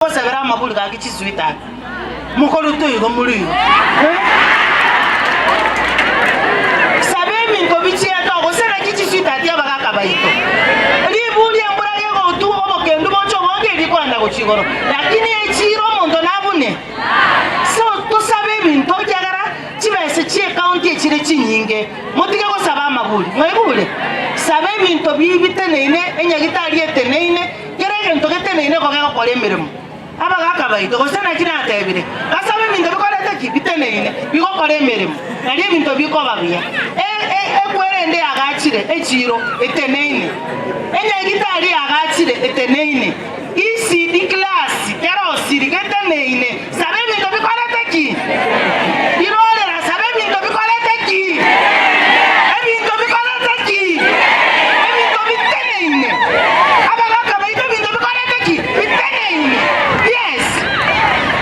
Gosabera amaburi gaki chisweetheart mokorutwe igo more igo Saba ebinto bichiete oo gose naki chisweetheart abagaka baito Riburi embura gegotwa obokendu boche obonge erikwanda gochia igoro Lakini echiro omonto nabune So tosabe ebinto ekiagera chibesa chie ecounty echire chinyinge Motige gosaba amaburi mwaigure Saba ebinto bi biteneine enyagitari eteneine Kera egento geteneine igo gegokora emeremo. Abagaaka baito, gose naki natebire, basabe ebinto bikorete ki? Biteneine, bigokora emeremo, nario ebinto bikoba buya. Ekwere ende yagachire echiiro eteneine, enyagitari yagachire eteneine, ECD class.